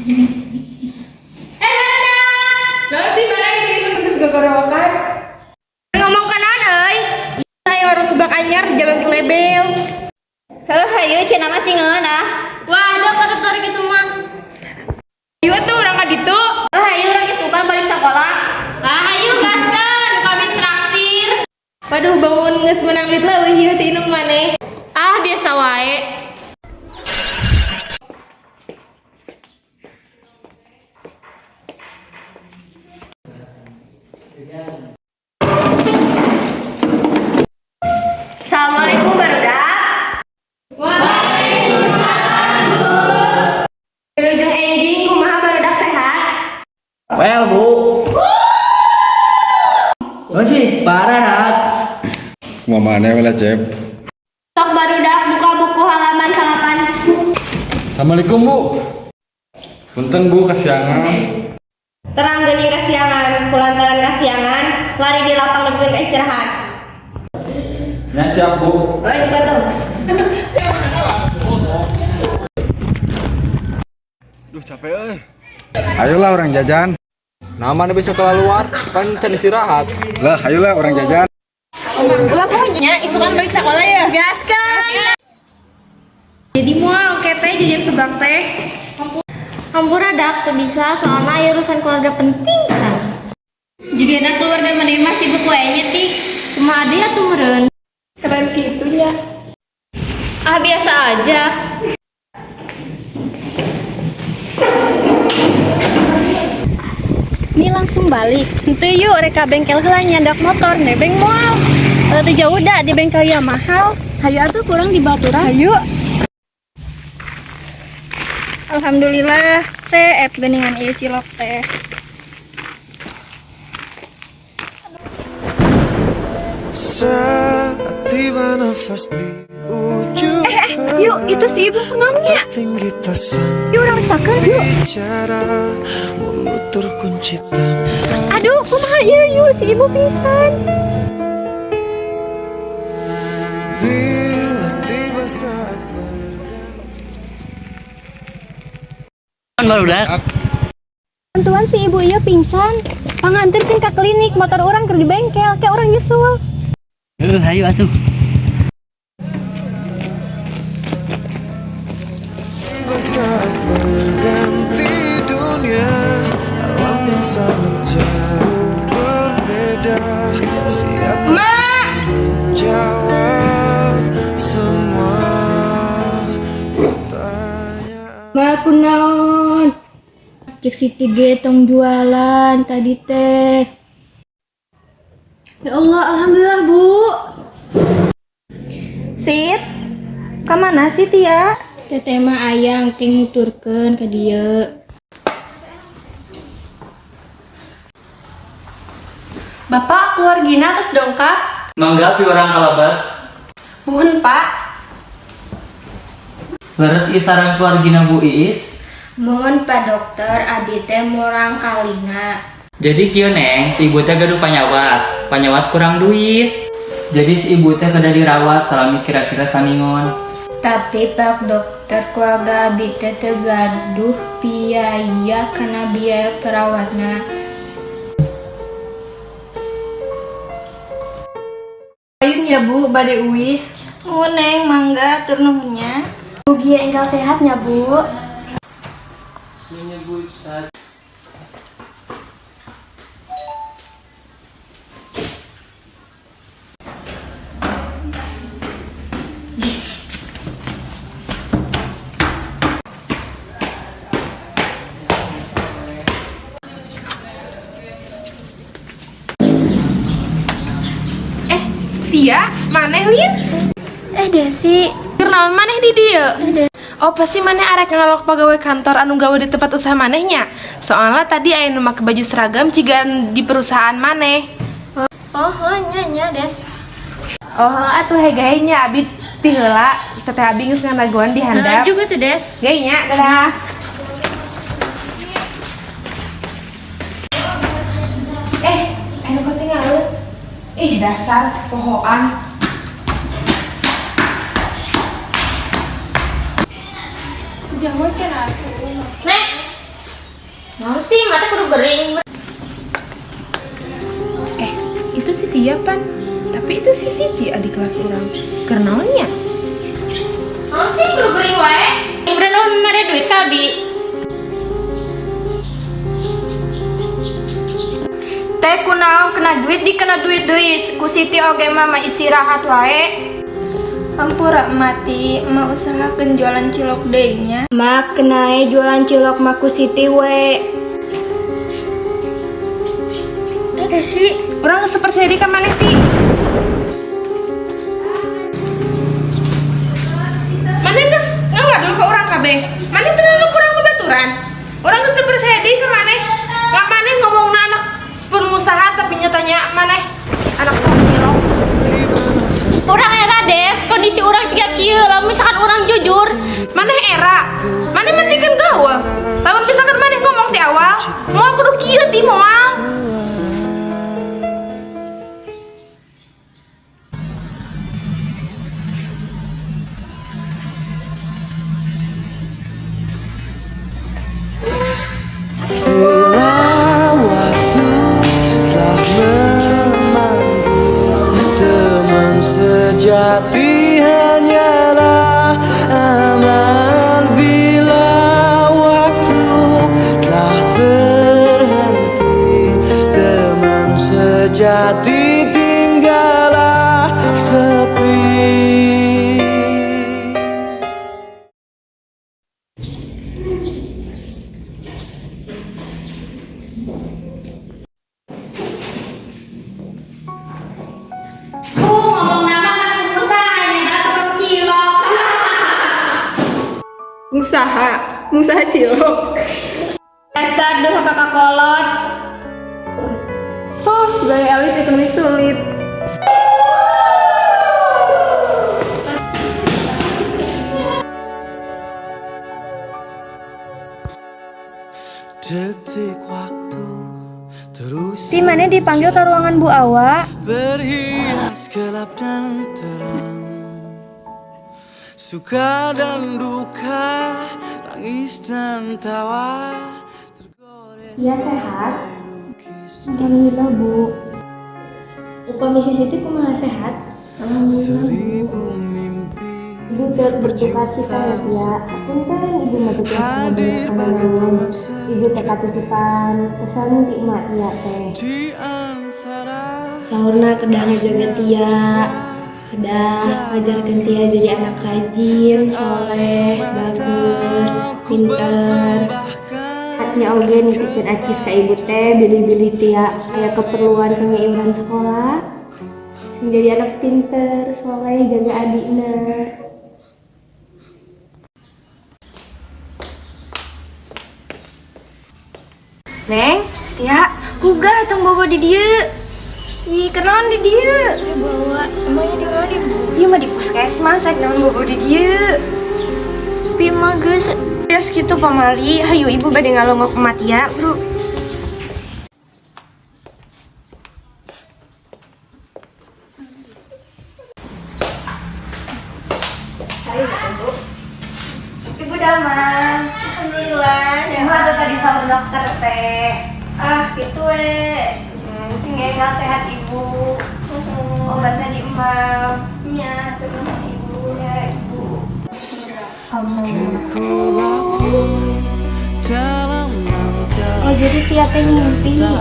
Eh, mana? Naon sih mana itu geus gogorowokan? Ngomong ka naon euy? Ayo warung seblak anyar di Jalan Selebel. Heuh, hayu cenah mah sih ngeunah. Wah, ada kata tarik itu mah. Ayo tuh urang ka ditu. Heuh, hayu urang isukan balik sakola. Lah, hayu gaskeun, kami traktir. Waduh, bangun geus menang duit leuwih ieu ti indung maneh. Ah, biasa wae. Assalamualaikum barudak. Waalaikumsalam, Bu. Wilujeng enjing kumaha barudak sehat? Well, Bu. Oh sih, parah rak. Kumaha maneh we lah, Cep. Sok barudak buka buku halaman 9. Assalamualaikum, Bu. Punten, Bu, kasiangan. Terang geuning kasiangan, kulantaran kasiangan, lari di lapang nepikeun ka istirahat. Ya siap, Bu. Oh, juga tuh. Duh, capek euy. Ayolah urang jajan. Nah, mana bisa keluar? Kan can istirahat. Lah, ayolah urang jajan. Ulah pokoknya isukan balik sekolah ya. Gaskeun. Jadi moal oke teh jajan seblak teh. Hampura dak teu bisa soalna aya urusan keluarga penting kan. Jigana keluarga maneh mah sibuk wae nya tik. Kumaha deui atuh meureun? Keren gitu nya. Ah, biasa aja. Ini langsung balik. Henteu yuk reka bengkel heula nyandak motor nebeng moal. Teu jauh dah di bengkel ya mahal. Hayu atuh kurang di baturan. Hayu. Alhamdulillah, seep geuningan ieu cilok teh. Saat tiba nafas di ujung. Eh, yuk itu si ibu kunaonnya? Tinggi tak Yuk urang reksakeun yuk. bicara, mulut terkunci tanpa Aduh, kumaha ieu yuk si ibu pingsan.. Bila tiba saat berganti. Kan barudak. Bantuan si ibu ieu pingsan. Panganterkeun ka klinik, motor urang keur di bengkel, ke urang nyusul. Heuh, hayu atuh. Tiba saat berganti dunia, alam yang sangat jauh berbeda. Siap menjawab semua pertanyaan. Ma kunaon? Cek Siti ge tong jualan tadi teh. Ya Allah, alhamdulillah Bu. Sit. Ka mana sih Tia? Teteh mah ayang ting nuturkeun ka dieu. Bapak keluargina terus dongkap. Mangga piurang kalebet. Muhun, Pak. Leres ieu sareng keluargina Bu Iis. Muhun Pak Dokter, abi teh murangkalihna. Jadi kieu Neng, si ibu teh gaduh panyawat. Panyawat kurang duit. Jadi si ibu teh kedah dirawat salami kira-kira samingon. Tapi Pak Dokter, keluarga abi teh teu gaduh biaya kana biaya perawatna. Ayun ya Bu, bade uih. Oh, Neng, mangga tur nuhun nya. Mugi enggal sehat nya, Bu. Menyebut saat Eh, Tia, maneh Lin? Eh Desi, Keur naon maneh di dieu? Oh, pasti maneh arek ngalok pegawai kantor anu gawe di tempat usaha manehnya. Soalnya tadi aya nu make baju seragam ciga di perusahaan maneh. Oh, oh nya nya Des. Oh, atuh hegae nya abi ti heula teteh abi geus ngadagoan di Nah, handap. juga tuh Des. Gae nya, dadah. Eh, anu ketinggalan. Ih, dasar pohoan. Neng, Naon sih, mata kudu gering. Eh, itu si Tia pan. Tapi itu si Siti adik kelas urang. Keur naon nya? Naon sih kudu gering wae? Imran oh mere duit ka abi. Teh kunaon kena duit di kena duit deui ku Siti oge mama istirahat wae. Hampura mati, emak usahakeun jualan cilok deui nya. Mak kenae jualan cilok mah ku Siti we. Eh sih, urang geus percaya diri ka maneh ti. Maneh geus ngawadul ka urang kabeh. Maneh teu nganggep urang babaturan. Urang geus teu percaya diri ka maneh. Nggak maneh ngomongna anak pengusaha tapi nyatanya maneh anak tukang cilok. Urang era des, kondisi urang jiga kieu, lamun misalkan urang jujur, Maneh era, maneh pentingkeun gaul. Lamun misalkan maneh ngomong ti awal, moal kudu kieu ti moal. Bila waktu telah memanggil teman sejati hanyalah amal. Bila waktu telah terhenti, teman sejati tinggallah sepi. Ngomong nama anak pengusaha nya tukang cilok. Pengusaha, pengusaha cilok. Dasar durhaka ka kolot. Oh, gaya elit ekonomi sulit. Detik waktu terus Ti maneh dipanggil ke ruangan Bu Awa. berhias gelap dan terang, suka dan duka, tangis dan tawa tergores Ya, sehat. lukisan. Alhamdulillah, Bu. Upami si Siti kumaha sehat? Alhamdulillah, Bu. Seribu mimpi Ibu turut berduka cita ya, Tia. Punten ibu mah teu tiasa hadir bagai ngabejakan taman Ibu teh katitipan pesan ti emak Tia teh. di antara Saurna kedah ngajaga Tia, kedah ngajarkeun Tia jadi anak rajin, soleh, bagus, pinter. Nya oge nitipkeun acis ka ibu teh bilih-bilih Tia aya keperluan kangge iuran sekolah. Sing jadi anak pinter, soleh, jaga adikna. Neng, Tia, kugah tong bobo di dieu. Ih, kenaon di dieu? Bawa, emangnya di mana Bu? Ieu mah di puskesmas, rek naon bobo di dieu. Pi mah geus geus kitu pamali, hayu ibu bade ngalongok Tia, Bro. Ibu damang. Alhamdulillah. Ya. Kumaha tuh tadi saur dokter teh? Ah, gitu we. Sing enggal sehat ibu. Obatnya di emam. Nya, terus ibu. Ya ibu. Meski ku rapuh dalam langkah. Oh jadi Tia teh ngimpi nya.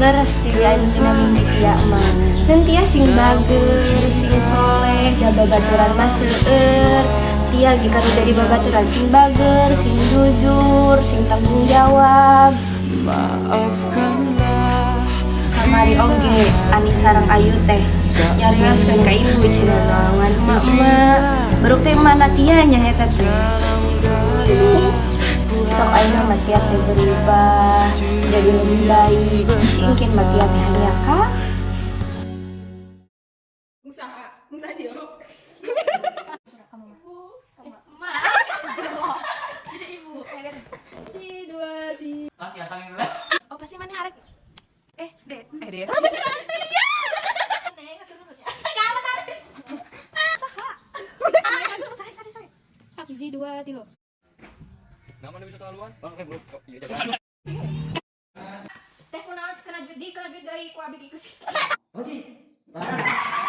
Leres Tia dina mimpi Tia mah. Dan Tia sing bager, sing soleh, da babaturan mah seueur. Tia ge kanu jadi babaturan sing bager, sing jujur, sing tanggung jawab. Maafkanlah Kamari oge ani sareng Ayu teh nyarioskeun ka ibu cenah nolongan emak-emak. Baru teh mana Tia nya eta teh. Sok ayeuna mah Tia teh berubah jadi lebih baik. Singkin mah Tia teh hanya ka Pengusaha, pengusaha cilok. Ah, tiasa dulu. Oh pasti maneh arek eh de eh des. Hiji dua tilu. Nama mana bisa kelaluan. Oke, bro. Iya, jaga. Teh kunaon kena duit di kena duit dari ku abi kieu. Oji. Larang.